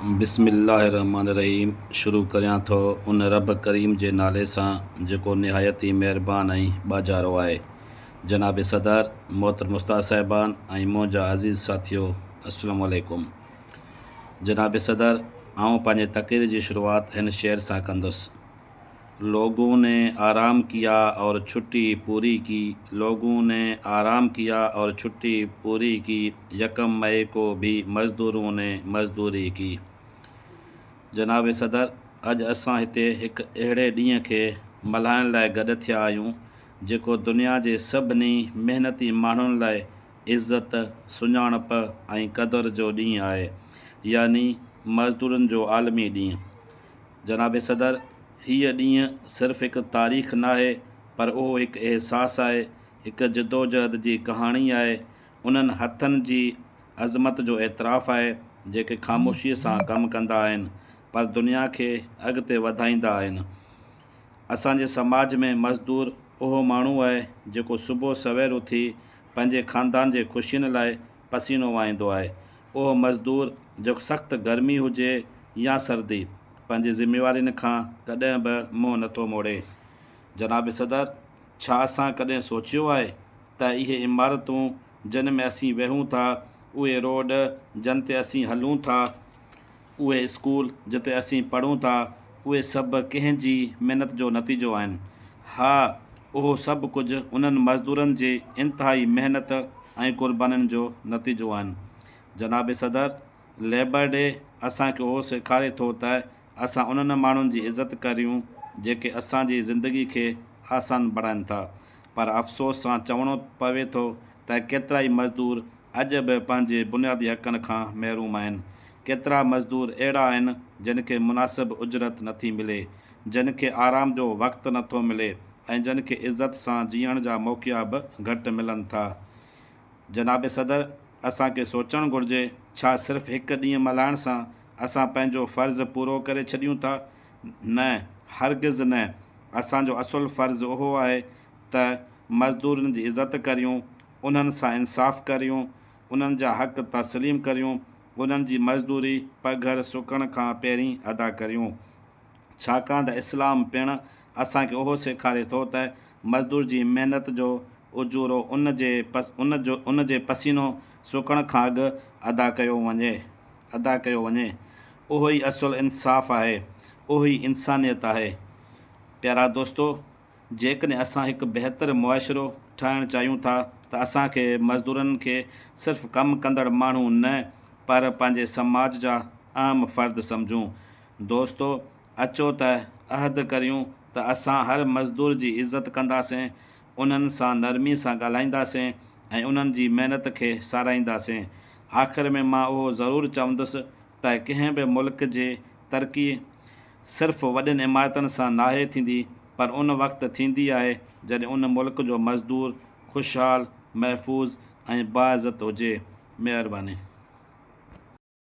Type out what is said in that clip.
بسم الله الرحمٰن الرحيم شروع ڪريان ٿو ان رب ڪريم جي نالي سان جيڪو نهايت ئي مهربان ۽ ٻاجهارو آهي. جناب صدر، محترم استاد صاحبان ۽ منهنجا عزيز ساٿيو السلام عليڪم. جناب صدر، آئون پنهنجي تقرير جي شروعات هن شعر سان ڪندس. لوگون ني آرام ڪيا اور ڇٽي پوري ڪي لوگون ني آرام ڪيا اور ڇٽي پوري ڪي يڪم مئي ڪو ڀي مزدورون ني مزدوري ڪي جناب صدر اڄ اسان هتي هڪ اهڙي ڏينهن کي ملهائڻ لاء گڏ ٿيا آهيون جيڪو دنيا جي سڀني محنتي ماڻهن لاء عزت، سڃاڻپ ۽ قدر جو ڏينهن آهي يعني مزدورن جو عالمي ڏينهن. جناب صدر، هيء ڏينهن صرف هڪ تاريخ ناهي، پر اهو هڪ احساس آهي، هڪ جدوجهد جي ڪهاڻي آهي، انهن هٿن جي عظمت جو اعتراف آهي، جيڪي خاموشيء سان ڪم ڪندا آهن، پر دنيا کي اڳتي وڌائيندا آهن. اسان جي سماج ۾ مزدور اهو ماڻهو آهي، جيڪو صبح سوير اٿي پنهنجي خاندان جي خوشين لاء پسينو وهائيندو آهي. اهو مزدور جيڪو سخت گرمي هجي يا سردي، پنهنجي ذميوارين کان ڪڏهن به منهن نٿو موڙي. جناب صدر، ڇا اسان ڪڏهن سوچيو آهي ته اهي عمارتون جن ۾ اسين ويهون ٿا، اهي روڊ جن تي اسين هلون ٿا، اهي اسڪول جتي اسين پڙهون ٿا، اهي سڀ ڪنهن جي محنت جو نتيجو آهن؟ ها، اهو سڀ ڪجهه انهن مزدورن جي انتهائي محنت ۽ قربانين جو نتيجو آهن. جناب صدر، ليبر ڊي اسان کي اهو سيکاري ٿو ته اسان انهن ماڻهن جي عزت ڪريون جيڪي اسان جي زندگي کي آسان بڻائين ٿا. پر افسوس سان چوڻو پوي ٿو ته ڪيترائي مزدور اڄ به پنهنجي بنيادي حقن کان محروم آهن. ڪيترا مزدور اهڙا آهن جن کي مناسب اجرت نٿي ملي، جن کي آرام جو وقت نٿو ملي ۽ جن کي عزت سان جيئڻ جا موقعا به گهٽ ملن ٿا. جناب صدر، اسان کي سوچڻ گهرجي، ڇا صرف هڪ ڏينهن ملهائڻ سان اسان پنهنجو فرض پورو ڪري ڇڏيون ٿا؟ نه، هرگز نه. اسان جو اصل فرض اهو آهي ته مزدورن جي عزت ڪريون، انهن سان انصاف ڪريون، انهن جا حق تسليم ڪريون، انهن جي مزدوري پگهر سڪڻ کان پهرين ادا ڪريون. ڇاڪاڻ ته اسلام پڻ اسان کي اهو سيکاري ٿو ته مزدور جي محنت جو اجورو ان جي ان جو ان جي پسينو سڪڻ کان اڳ ادا ڪيو وڃي ادا ڪيو وڃي. اهو ئي اصل انصاف آهي، اهو ئي انسانيت آهي. پيارا دوستو! جيڪڏهن اسان هڪ بهتر معاشرو ٺاهڻ چاهيون ٿا ته اسان کي مزدورن کي صرف ڪم ڪندڙ ماڻهو نه پر پنهنجي سماج جا اهم فرد سمجهون. دوستو اچو ته عهد ڪريون ته اسان هر مزدور جي عزت ڪنداسين، انهن سان نرمي سان ڳالهائينداسين ۽ انهن جي محنت کي ساراهينداسين. آخر ۾ مان اهو ضرور چوندس ته ڪنهن به ملڪ جي ترقي صرف وڏين عمارتن سان ناهي ٿيندي پر ان وقت ٿيندي آهي جڏهن ان ملڪ جو مزدور خوشحال، محفوظ ۽ باعزت هجي. مهرباني.